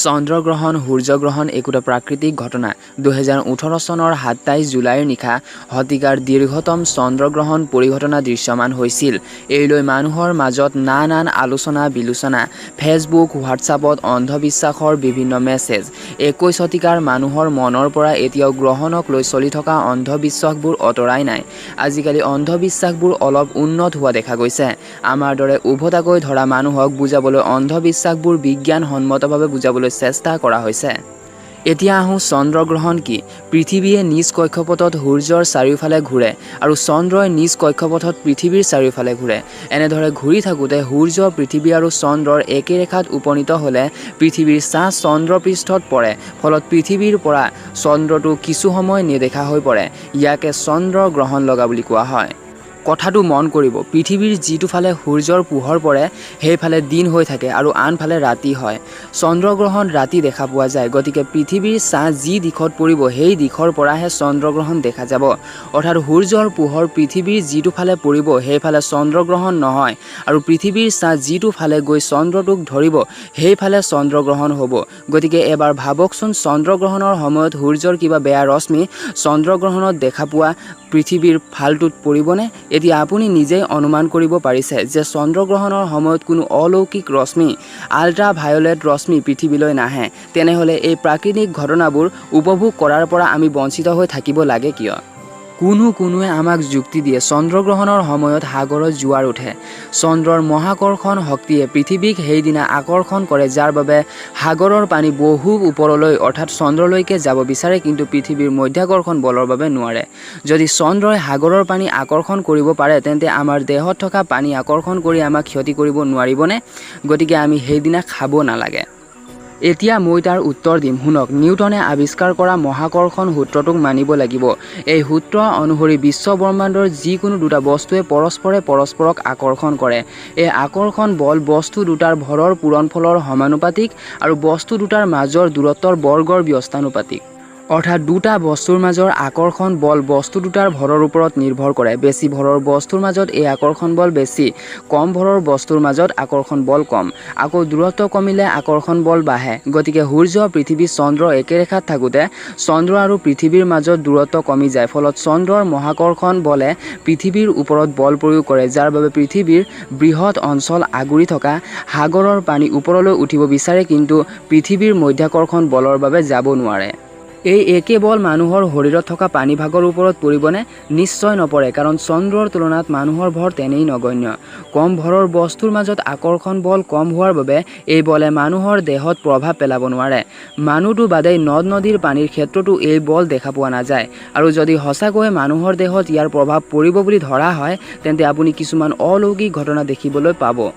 চন্দ্ৰগ্ৰহণ, সূৰ্যগ্ৰহণ একোটা প্ৰাকৃতিক ঘটনা। 2018 চনৰ 27 জুলাইৰ নিশা শতিকাৰ দীৰ্ঘতম চন্দ্ৰগ্ৰহণ পৰিঘটনা দৃশ্যমান হৈছিল। এইলৈ মানুহৰ মাজত নানান আলোচনা-বিলোচনা। ফেচবুক, হোৱাট্ছএপত অন্ধবিশ্বাসৰ বিভিন্ন মেছেজ। 21 শতিকাৰ মানুহৰ মনৰ পৰা এতিয়াও গ্ৰহণক লৈ চলি থকা অন্ধবিশ্বাসবোৰ আঁতৰাই নাই। আজিকালি অন্ধবিশ্বাসবোৰ অলপ উন্নত হোৱা দেখা গৈছে। আমাৰ দৰে ওভতাকৈ ধৰা মানুহক বুজাবলৈ অন্ধবিশ্বাসবোৰ বিজ্ঞানসন্মতভাৱে বুজাবলৈ চেষ্টা কৰা হৈছে। এতিয়া আহোঁ চন্দ্ৰগ্ৰহণ কি? পৃথিৱীয়ে নিজ কক্ষপথত সূৰ্যৰ চাৰিওফালে ঘূৰে আৰু চন্দ্ৰই নিজ কক্ষপথত পৃথিৱীৰ চাৰিওফালে ঘূৰে। এনেদৰে ঘূৰি থাকোঁতে সূৰ্য, পৃথিৱী আৰু চন্দ্ৰৰ একে ৰেখাত উপনীত হ'লে পৃথিৱীৰ ছাঁ চন্দ্ৰপৃষ্ঠত পৰে, ফলত পৃথিৱীৰ পৰা চন্দ্ৰটো কিছু সময় নেদেখা হৈ পৰে। ইয়াকে চন্দ্ৰ গ্ৰহণ লগা বুলি কোৱা হয়। কথাটো মন কৰিব, পৃথিৱীৰ যিটো ফালে সূৰ্যৰ পোহৰ পৰে সেইফালে দিন হৈ থাকে আৰু আনফালে ৰাতি হয়। চন্দ্ৰগ্ৰহণ ৰাতি দেখা পোৱা যায়। গতিকে পৃথিৱীৰ ছাঁ যি দিশত পৰিব সেই দিশৰ পৰাহে চন্দ্ৰগ্ৰহণ দেখা যাব। অৰ্থাৎ সূৰ্যৰ পোহৰ পৃথিৱীৰ যিটো ফালে পৰিব সেইফালে চন্দ্ৰগ্ৰহণ নহয় আৰু পৃথিৱীৰ ছাঁ যিটো ফালে গৈ চন্দ্ৰটোক ধৰিব সেইফালে চন্দ্ৰগ্ৰহণ হ'ব। গতিকে এবাৰ ভাবকচোন, চন্দ্ৰগ্ৰহণৰ সময়ত সূৰ্যৰ কিবা বেয়া ৰশ্মি চন্দ্ৰগ্ৰহণত দেখা পোৱা পৃথিৱীৰ ফালটোত পৰিবনে? এতিয়া আপুনি নিজেই অনুমান কৰিব পাৰিছে যে চন্দ্ৰগ্ৰহণৰ সময়ত কোনো অলৌকিক ৰশ্মি, আল্ট্ৰা ভায়লেট ৰশ্মি পৃথিৱীলৈ নাহে। তেনেহ'লে এই প্ৰাকৃতিক ঘটনাবোৰ উপভোগ কৰাৰ পৰা আমি বঞ্চিত হৈ থাকিব লাগে কিয়? কোনো কোনোৱে আমাক যুক্তি দিয়ে, চন্দ্ৰগ্ৰহণৰ সময়ত সাগৰত জোৱাৰ উঠে। চন্দ্ৰৰ মহাকৰ্ষণ শক্তিয়ে পৃথিৱীক সেইদিনা আকৰ্ষণ কৰে, যাৰ বাবে সাগৰৰ পানী বহু ওপৰলৈ অৰ্থাৎ চন্দ্ৰলৈকে যাব বিচাৰে, কিন্তু পৃথিৱীৰ মধ্যাকৰ্ষণ বলৰ বাবে নোৱাৰে। যদি চন্দ্ৰই সাগৰৰ পানী আকৰ্ষণ কৰিব পাৰে, তেন্তে আমাৰ দেহত থকা পানী আকৰ্ষণ কৰি আমাক ক্ষতি কৰিব নোৱাৰিবনে? গতিকে আমি সেইদিনা খাব নালাগে। এতিয়া মই তাৰ উত্তৰ দিম। শুনক, নিউটনে আৱিষ্কাৰ কৰা মহাকৰ্ষণ সূত্ৰটোক মানিব লাগিব। এই সূত্ৰ অনুসৰি বিশ্বব্ৰহ্মাণ্ডৰ যিকোনো দুটা বস্তুৱে পৰস্পৰে পৰস্পৰক আকৰ্ষণ কৰে। এই আকৰ্ষণ বল বস্তু দুটাৰ ভৰৰ পূৰণফলৰ সমানুপাতিক আৰু বস্তু দুটাৰ মাজৰ দূৰত্বৰ বৰ্গৰ ব্যস্তানুপাতিক। অৰ্থাৎ দুটা বস্তুৰ মাজৰ আকৰ্ষণ বল বস্তু দুটাৰ ভৰৰ ওপৰত নিৰ্ভৰ কৰে। বেছি ভৰৰ বস্তুৰ মাজত এই আকৰ্ষণ বল বেছি, কম ভৰৰ বস্তুৰ মাজত আকৰ্ষণ বল কম। আকৌ দূৰত্ব কমিলে আকৰ্ষণ বল বাঢ়ে। গতিকে সূৰ্য, পৃথিৱী, চন্দ্ৰ একে ৰেখাত থাকোঁতে চন্দ্ৰ আৰু পৃথিৱীৰ মাজত দূৰত্ব কমি যায়। ফলত চন্দ্ৰৰ মহাকৰ্ষণ বলে পৃথিৱীৰ ওপৰত বল প্ৰয়োগ কৰে, যাৰ বাবে পৃথিৱীৰ বৃহৎ অঞ্চল আগুৰি থকা সাগৰৰ পানী ওপৰলৈ উঠিব বিচাৰে, কিন্তু পৃথিৱীৰ মধ্যাকৰ্ষণ বলৰ বাবে যাব নোৱাৰে। এই একে বল মানুহৰ শৰীৰত থকা পানীভাগৰ ওপৰত পৰিবনে? নিশ্চয় নপৰে, কাৰণ চন্দ্ৰৰ তুলনাত মানুহৰ ভৰ তেনেই নগণ্য। কম ভৰৰ বস্তুৰ মাজত আকৰ্ষণ বল কম হোৱাৰ বাবে এই বলে মানুহৰ দেহত প্ৰভাৱ পেলাব নোৱাৰে। মানুহটো বাদেই, নদ-নদীৰ পানীৰ ক্ষেত্ৰতো এই বল দেখা পোৱা নাযায়। আৰু যদি সঁচাকৈয়ে মানুহৰ দেহত ইয়াৰ প্ৰভাৱ পৰিব বুলি ধৰা হয়, তেন্তে আপুনি কিছুমান অলৌকিক ঘটনা দেখিবলৈ পাব।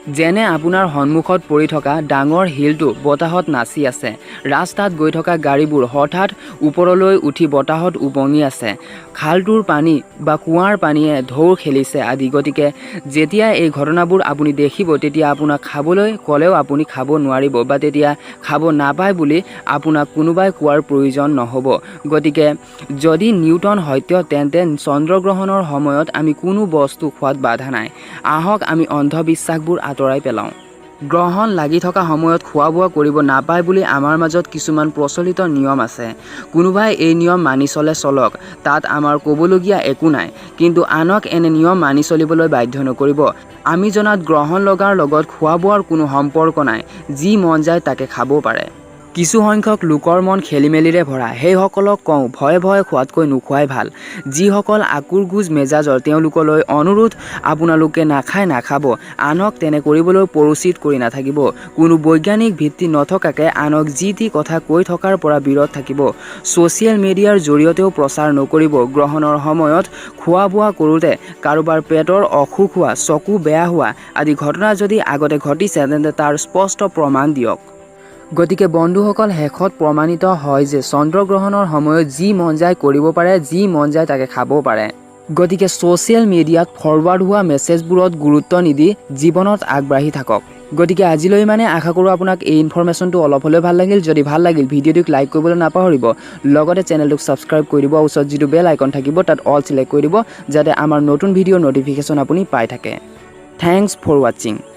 যেনে আপোনাৰ সন্মুখত পৰি থকা ডাঙৰ শিলটো বতাহত নাচি আছে, ৰাস্তাত গৈ থকা গাড়ীবোৰ হঠাৎ ওপৰলৈ উঠি বতাহত ওপঙি আছে, খালটোৰ পানী বা কুঁৱাৰ পানীয়ে ঢৌ খেলিছে আদি। গতিকে যেতিয়া এই ঘটনাবোৰ আপুনি দেখিব, তেতিয়া আপোনাক খাবলৈ ক'লেও আপুনি খাব নোৱাৰিব বা তেতিয়া খাব নাপায় বুলি আপোনাক কোনোবাই কোৱাৰ প্ৰয়োজন নহ'ব। গতিকে যদি নিউটন সত্য, তেন্তে চন্দ্ৰগ্ৰহণৰ সময়ত আমি কোনো বস্তু খোৱাত বাধা নাই। আহক আমি অন্ধবিশ্বাসবোৰ আঁতৰাই পেলাওঁ। গ্ৰহণ লাগি থকা সময়ত খোৱা-বোৱা কৰিব নাপায় বুলি আমাৰ মাজত কিছুমান প্ৰচলিত নিয়ম আছে। কোনোবাই এই নিয়ম মানি চলে চলক, তাত আমাৰ ক'বলগীয়া একো নাই। কিন্তু আনক এনে নিয়ম মানি চলিবলৈ বাধ্য নকৰিব। আমি জনাত গ্ৰহণ লগাৰ লগত খোৱা-বোৱাৰ কোনো সম্পৰ্ক নাই। যি মন যায় তাকে খাব পাৰে। কিছুসংখ্যক লোকৰ মন খেলিমেলিৰে ভৰা। সেইসকলক কওঁ, ভয়ে ভয়ে খোৱাতকৈ নোখোৱাই ভাল। যিসকল আঁকোৰগোজ মেজাজৰ, তেওঁলোকলৈ অনুৰোধ, আপোনালোকে নাখায় নাখাব, আনক তেনে কৰিবলৈ প্ৰৰোচিত কৰি নাথাকিব। কোনো বৈজ্ঞানিক ভিত্তি নথকাকৈ আনক যি তি কথা কৈ থকাৰ পৰা বিৰত থাকিব। ছ'চিয়েল মিডিয়াৰ জৰিয়তেও প্ৰচাৰ নকৰিব। গ্ৰহণৰ সময়ত খোৱা-বোৱা কৰোঁতে কাৰোবাৰ পেটৰ অসুখ হোৱা, চকু বেয়া হোৱা আদি ঘটনা যদি আগতে ঘটিছে, তেন্তে তাৰ স্পষ্ট প্ৰমাণ দিয়ক। গতিকে বন্ধুসকল, শেষত প্ৰমাণিত হয় যে চন্দ্ৰগ্ৰহণৰ সময়ত যি মন যায় কৰিব পাৰে, যি মন যায় তাকে খাব পাৰে। গতিকে ছ'চিয়েল মিডিয়াত ফৰৱাৰ্ড হোৱা মেছেজবোৰত গুৰুত্ব নিদি জীৱনত আগবাঢ়ি থাকক। গতিকে আজিলৈ মানে। আশা কৰোঁ আপোনাক এই ইনফৰমেশ্যনটো অলপ হ'লেও ভাল লাগিল। যদি ভাল লাগিল, ভিডিঅ'টোক লাইক কৰিবলৈ নাপাহৰিব। লগতে চেনেলটোক ছাবস্ক্ৰাইব কৰি দিব। ওচৰত যিটো বেল আইকন থাকিব, তাত অল চিলেক্ট কৰি দিব, যাতে আমাৰ নতুন ভিডিঅ'ৰ ন'টিফিকেশ্যন আপুনি পাই থাকে। Thanks for watching.